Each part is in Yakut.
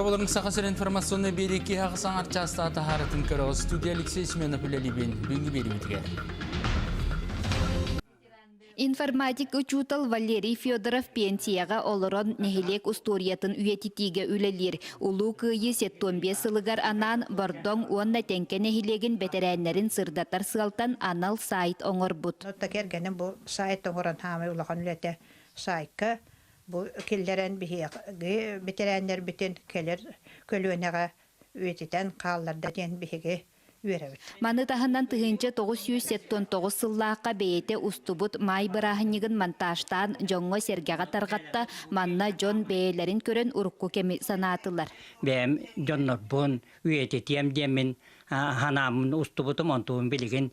Дороболорун Саха сирин информационнай биэрии киһи саҥар чаастаа таһаарытын көрөҕүт. Студия Алексей Семенов үлэлиибин. Бүгүҥҥү биэриибитигэр. Информатик учуутал Валерий Федоров пенсияҕа олорон нэһилиэк устуоруйатын үйэтитиигэ үлэлиир. Улуу Кыайыы 75 сылыгар анаан Бордоҥ уонна Тэҥкэ нэһилиэгин бэтэрээннэрин сырдатар сыалтан анал сайт оҥорбут. Оттон кэргэним бу сайт оҥорон хаамай улахан үлэтэ сайтка бу киллэрэн биһиги бэтэрээннэрбитин кэлэр көлүөнэҕэ үйэтитэн хаалларда диэн биһиги үөрэбит. Маны таһынан 1979 сыллаахха бэйэтэ устубут маай бырааһынньыгын монтажтаан дьоҥҥо-сэргэҕэ тарҕатта, манна дьон бэйэлэрин көрөн урукку кэми санаатылар. Бэйэм дьоннорбун үйэтитиэм диэммин санааммын устубутум, онтубун билигин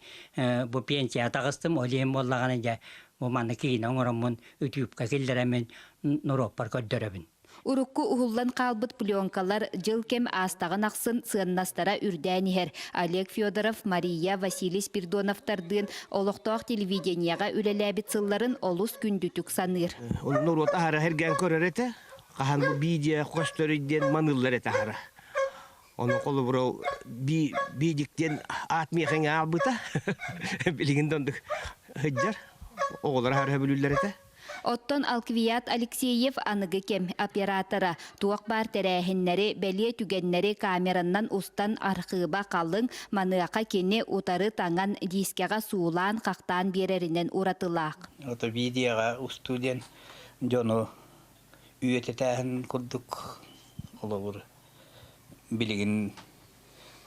бу пенсия таҕыстым, ол иһин буоллаҕына дьэ бу манна киинэ оҥороммун үтүүпкэ киллэрэммин норуоппар көрдөрөбүн. Урукку уһуллан хаалбыт пленкалар дьыл-кэм аастаҕын ахсын сыаннастара үрдээн иһэр. Олег Федоров, Мария, Василий Спиридоновтардыын олохтоох телевидениеҕэ үлэлээбит сылларын олус күндүтүк саныыр. Норуот аһара эргэн көрөр этэ. Хаһан бу видео көстөрүй диэн маныыллар этэ аһара. Ону холобура биидик диэн аат миэхэ аалбыта. Билигин да оннук сылдьар. Оҕолор аһара сөбүлүүллэр этэ. Оттон Алквиад Алексеев аныгы кэм оператора туох баар тэрээһиннэри, бэлиэ түгэннэри камераннан устан архыыба халыҥ, маныаха кини утары таҥан диискэҕэ суулаан-хахтаан биэрэринэн уратылаах. Ото видеоҕа устуу диэн дьону үйэтитээһин курдук холобур билигин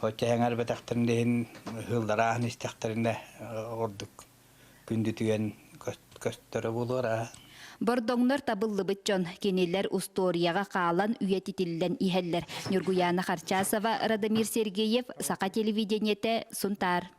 оччо бэтэхтэрин иһин ыһылларааһын истэхтэринэ ордук күндүтүйэн көстөрө буолуора. Бордоҥнор табыллыбыт дьон, кинилэр устуоруйаҕа хаалан үйэтитиллэн иһэллэр. Ньургуйаана Харчасова, Радомир Сергеев, Саха телевидениетэ, Сунтаар.